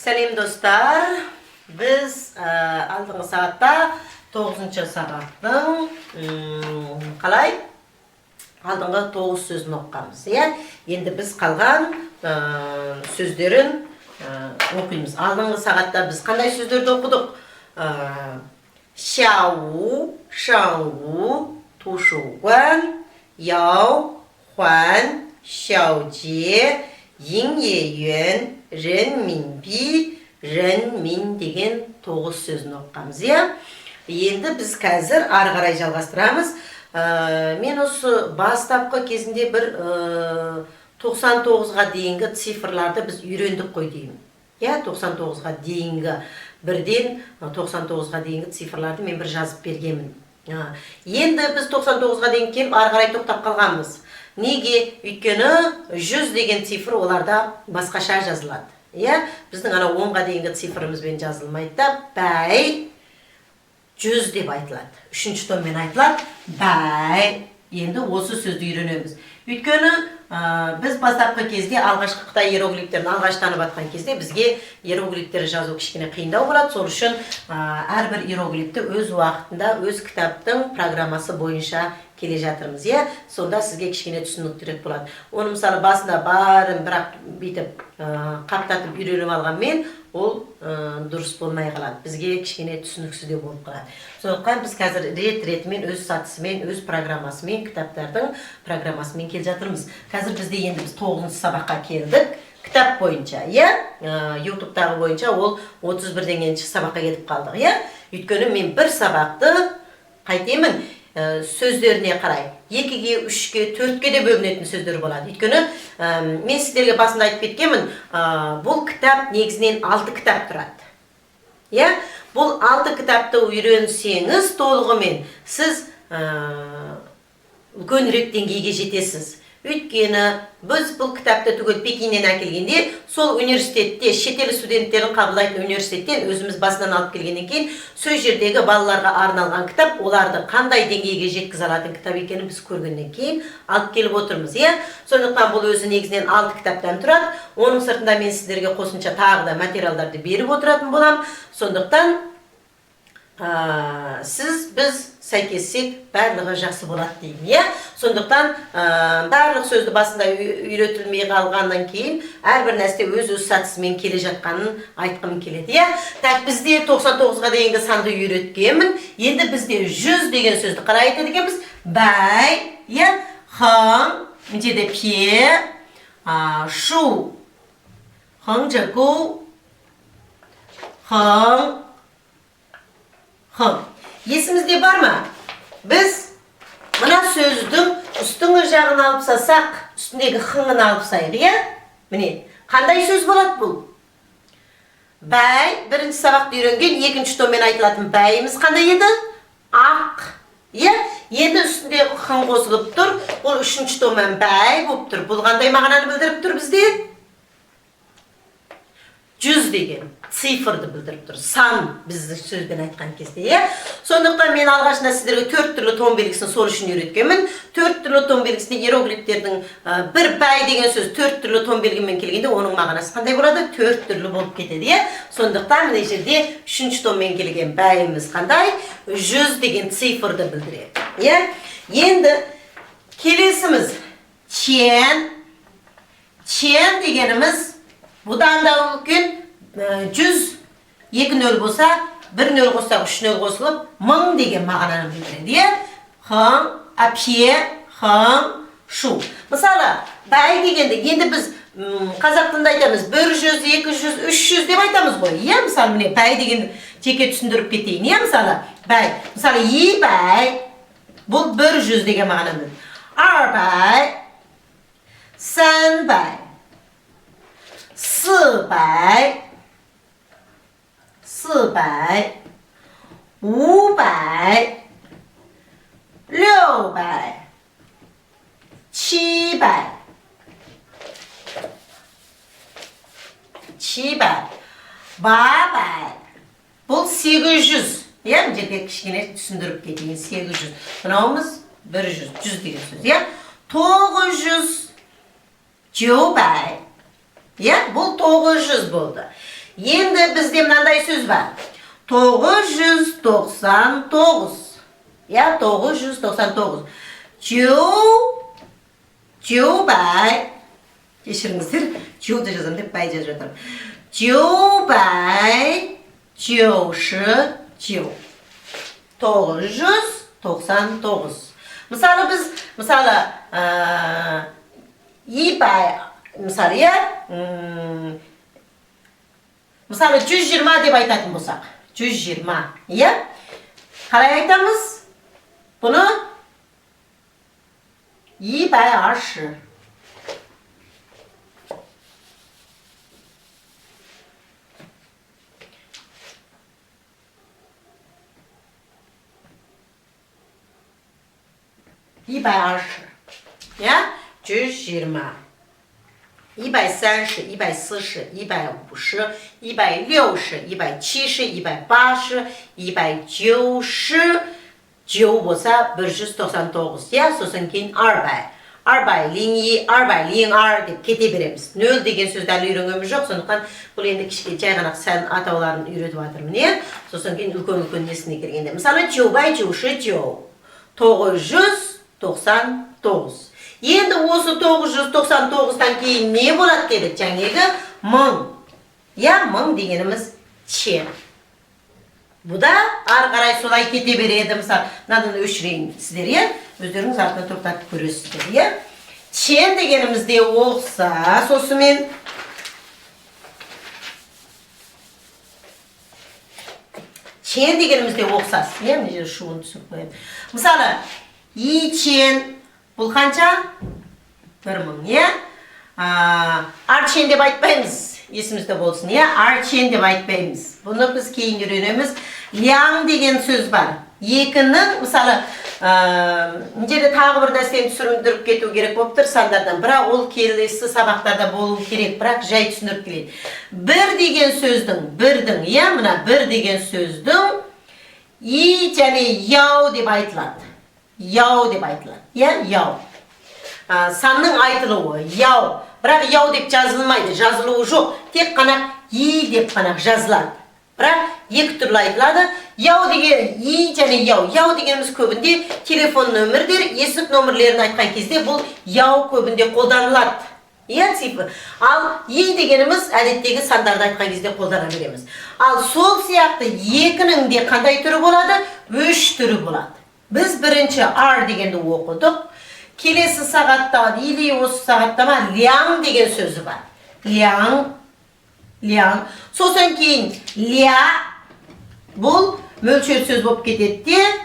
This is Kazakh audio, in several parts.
Сәлем, достар! Біз алдыңғы сағатта тоғызыншы сабақтың қалай алдыңғы тоғыз сөзін оқығанбыз, иә. Енді біз қалған сөздерін оқимыз. Алдыңғы сағатта біз қандай сөздерді оқыдық? 下午, 上午, 图书馆, 要, 还, 小姐, 营业员, 人民币, 人民 деген тоғыз сөзін оқығанбыз, иә. Енді біз қазір ары қарай жалғастырамыз. Мен осы бастапқы кезінде бір 99-ға дейінгі цифрларды біз үйрендік қой деймін, иә. 99-ға дейінгі, бірден 99-ға дейінгі цифрларды мен бір жазып бергенмін. Енді біз 99-ға дейін келіп, ары қарай тоқтап қалғанбыз. Неге? Өйткені 100 деген цифр оларда басқаша жазылады, иә. Біздің ана 10-ға дейінгі цифрымызбен жазылмайды да, 百, 100 деп айтылады, үшінші тонмен айтылады, 百. Енді осы сөзді үйренеміз. Өйткені біз бастапқы кезде, алғашқы қытай иероглифтерін алғаш танып жатқан кезде, бізге иероглифтер жазу кішкене қиындау болады. Сол үшін әрбір иероглифті өз уақытында, өз кітаптың программасы бойынша келе жатырмыз, иә. Сонда сізге кішкене түсініктірек болады. Оны, мысалы, басында барын бірақ бүйтіп қаптатып үйреніп алғанмен, ол дұрыс болмай қалады, бізге кішкене түсініксіз де болып қалады. Сондықтан біз қазір рет ретімен, өз сатысымен, өз программасымен, кітаптардың программасымен келе жатырмыз. Қазір бізде, енді біз тоғызыншы сабаққа келдік кітап бойынша, иә. Ютубтағы бойынша ол 31-ші сабаққа кетіп қалдық, иә. Өйткені мен бір сабақты қайтемін, сөздеріне қарай екіге, үшке, төртке де бөлінетін сөздер болады. Өйткені мен сіздерге басында айтып кеткенмін, бұл кітап негізінен алты кітап тұрады, иә. Бұл алты кітапты үйренсеңіз толығымен, сіз үлкенірек деңгейге жетесіз. Өйткені біз бұл кітапты түгел Пекиннен әкелгенде, сол университетте, шетел студенттерін қабылдайтын университеттен өзіміз басынан алып келгеннен кейін, сол жердегі балаларға арналған кітап, оларды қандай деңгейге жеткізе алатын кітап екенін біз көргеннен кейін алып келіп отырмыз, иә. Сондықтан бұл өзі негізінен алты кітаптан тұрады. Оның сыртында мен сіздерге қосымша тағы да материалдарды беріп отыратын боламын. Сондықтан сіз, біз сәйкессек, барлығы жақсы болады деймін, иә. Сондықтан барлық сөзді басында үйретілмей қалғаннан кейін, әрбір нәрсе өз өз сатысымен келе жатқанын айтқым келеді, иә. Так, бізде 99-ға дейінгі санды үйреткенмін. Енді бізде 100 деген сөзді қалай айтады екенбіз? 百, иә. 横, мына жерде 撇, 竖, 横着钩, 横, 横. Есімізде бар ма? Біз мына сөздің үстіңгі жағын алып салсақ, үстіндегі 横-ын алып салайық, иә. Міне, қандай сөз болады бұл? 白. Бірінші сабақта үйренген екінші тонмен айтылатын 白-іміз қандай еді? Ақ, иә. Енді үстінде 横 қосылып тұр, ол үшінші тонмен 白 болып тұр. Бұл қандай мағынаны білдіріп тұр бізде? 100 деген цифрды білдіріп тұр, сан, біздің сөзбен айтқан кезде, иә. Сондықтан мен алғашында сіздерге төрт түрлі тон белгісін сол үшін үйреткенмін. Төрт түрлі тон белгісінде иероглифтердің бір 百 деген сөз төрт түрлі тон белгімен келгенде, оның мағынасы қандай болады? Төрт түрлі болып кетеді, иә. Сондықтан мына жерде үшінші тонмен келген 百-іміз қандай? 100 деген цифрды білдіреді, иә. Енді келесіміз 千. 千 дегеніміз бұдан да үлкен, 100, екі нөл болса, бір нөл қоссақ, үш нөл қосылып, 1000 деген мағынаны білдіреді, иә. 横, а, 撇, 横, 竖. Мысалы, 百 дегенді енді біз қазақ тілінде айтамыз, 100, 200, 300 деп айтамыз ғой, иә. Мысалы, міне, 百 деген жеке түсіндіріп кетейін, иә. Мысалы, 百, мысалы, 一百, бұл 100 деген мағынаны білдіреді. 二百, 三百, 四百, 400, 500, 600, 700, 700, 800. Бұл 800, иә. Мына жерде кішкене түсіндіріп кетейін. 800, мынауымыз 100, 100 деген сөз, иә. 900, 九百, иә. Бұл 900 болды. Енді бізде мынандай сөз бар. 999. Иә, 999. 九百. Кешіріңіздер, 九-ды жазамын деп 百 жазып жатырмын. 999. 999. Мысалы біз, мысалы, 一百, мысалы, иә, мысалы, 120 деп айтатын болсақ, 120, иә? Қалай айтамыз? Бұны 120. 120, иә? 120. 130, 140, 150, 160, 170, 180, 199 болса 199, иә? Сосын кейін 200. 201, 202 деп кете береміз. 0 деген сөзді әлі үйренгеніміз жоқ, сондықтан бұл енді кішкене жай ғана сан атауларын үйретіп жатырмын, иә? Сосын кейін үлкен-үлкен несіне келгенде. Мысалы, 999. 999. Енді осы 999-дан кейін не болады дедік? Жаңағы 1000. Иә, 1000 дегеніміз 千. Бұ да ары қарай солай кете береді. Мысалы, мынаны өшірейін сіздер, иә? Өздеріңіз артынан тоқтатып көресіздер, иә? 千 дегенімізде оқса, сосымен 千 дегенімізде оқсас, иә? Мына жерде шуын түсіріп қояйын. Мысалы, 一千 бұл қанша? 1000, иә? 二千 деп айтпаймыз, есімізде болсын, иә? 二千 деп айтпаймыз. Бұны біз кейін үйренеміз. 两 деген сөз бар. Екінің, мысалы, мына жерде тағы бір нәрсені түсіндіріп кету керек болып тұр сандардан. Бірақ ол келесі сабақтарда болу керек, бірақ жай түсіндіріп келейін. Бір деген сөздің, бірдің, иә, мына бір деген сөздің 一 және 幺 деп айтылады. 幺 деп айтылады. Иә, 幺. Санның айтылуы 幺. Бірақ 幺 деп жазылмайды, жазылуы жоқ. Тек қана 一 деп қана жазылады. Бірақ екі түрлі айтылады. 幺 деген 一 және 幺. 幺 дегеніміз көбінде телефон нөмірлер, есік нөмірлерін айтқан кезде бұл 幺 көбінде қолданылады. Иә, цифр. Ал 一 дегеніміз әдеттегі сандарды айтқан кезде қолдана береміз. Ал сол сияқты екінің де қандай түрі болады? 3 түрі болады. Біз бірінші 二 дегенді оқыдық. Келесі сағатта, или осы сағатта ма, 两 деген сөзі бар. 两, 两. Сосын кейін 俩, бұл мөлшер сөз болып кетеді де,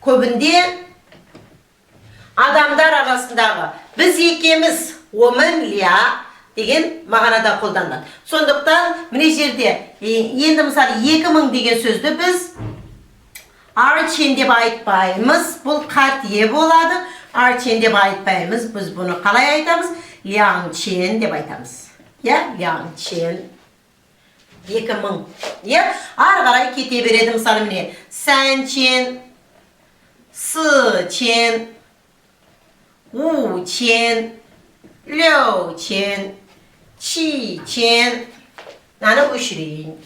көбінде адамдар арасындағы біз екеміз, 我们俩 деген мағынада қолданылады. Сондықтан мына жерде, енді мысалы 2000 деген сөзді біз 二千 деп айтпаймыз, бұл қате болады. 二千 деп айтпаймыз, біз бұны қалай айтамыз? 两千 деп айтамыз. Иә, 两千. 2000. Иә, ары қарай кете береді. Мысалы, міне, 三千, 四千, 五千, 六千, 七千. Мынаны өшірейін.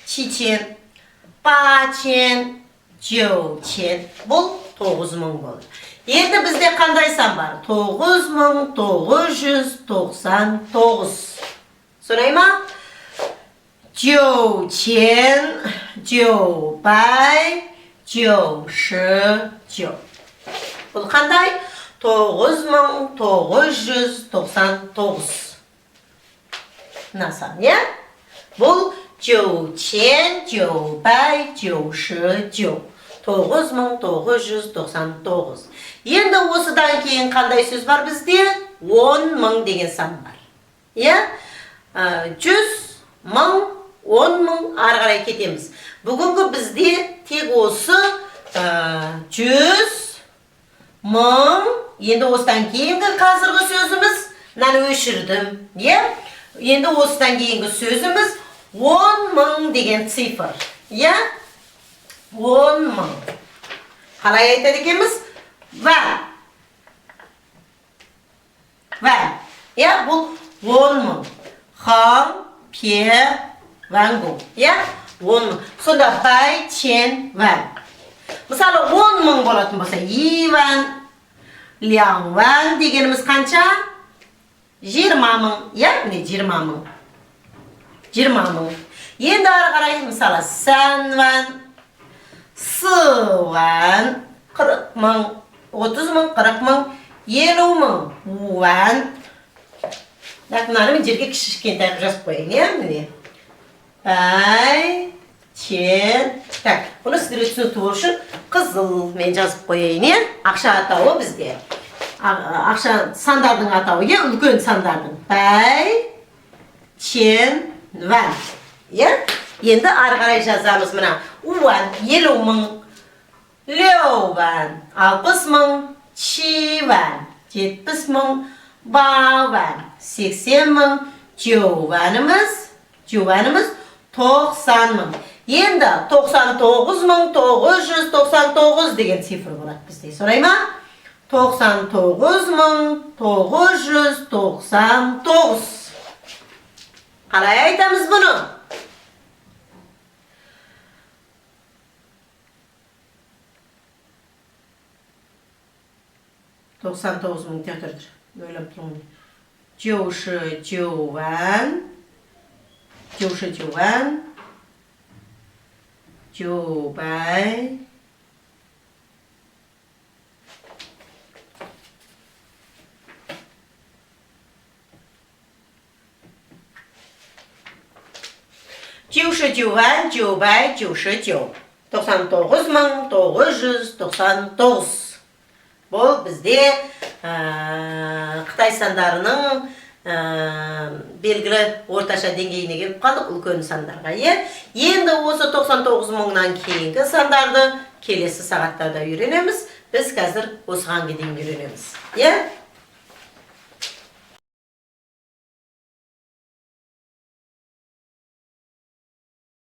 七千, 八千, 九千. Бұл 9000 болды. Енді бізде қандай сан бар? 9999. Солай ма? 九千九百九十九. Бұл қандай? 9999. Мына сан, иә? Бұл 九千九百九十九. 9999. Енді осыдан кейін қандай сөз бар бізде? 10000 деген сан бар. Иә? 100 мың, 10000 ары қарай кетеміз. Бүгінгі бізде тек осы, 100 мың, енді осыдан кейінгі қазіргі сөзіміз, мынаны өшірдім, иә? Енді осыдан кейінгі сөзіміз 10000 деген цифр, иә? 10000. Қалай айтады екенбіз? 万.万. Иә, бұл 10 мың. 横撇 弯弓. Иә, 10 мың. Сонда 百千万. Мысалы, 10 мың болатын болса, 一万, 两万 дегеніміз қанша? 20 мың. Иә, міне 20 мың. 20 мың. Енді ары қарай, мысалы, 3 万, 4 万, 40 мың, 30 мың, 40 мың, 50 мың, 5 万. Так, мынаны мен жерге кішкентай қылып жазып қояйын, иә, міне. 百千. Так, бұны сіздерге түсінікті болу үшін қызыл мен жазып қояйын, иә? Ақша атауы бізде. Ақша сандардың атауы, иә, үлкен сандардың. 百千万. Иә? Енді ары қарай жазамыз мына. 5 万, 50 мың, 6 万, 60 мың, 7 万, 70 мың, 8 万, 80 мың, 9 ванымыз, 9 ванымыз 90 мың. Енді 99 999 деген цифр болады бізде. Солай ма? 99 999. Қалай айтамыз бұны? 99 мың тұр, тұр. Ойлап тұрмын. 99万, 99万, 九百99万999. 99 999. Бұл бізде Қытай сандарының белгілі орташа деңгейіне келіп қалдық, үлкен сандарға, иә. Енді осы 99 мыңнан кейінгі сандарды келесі сағаттарда үйренеміз. Біз қазір осыған дейін үйренеміз, иә.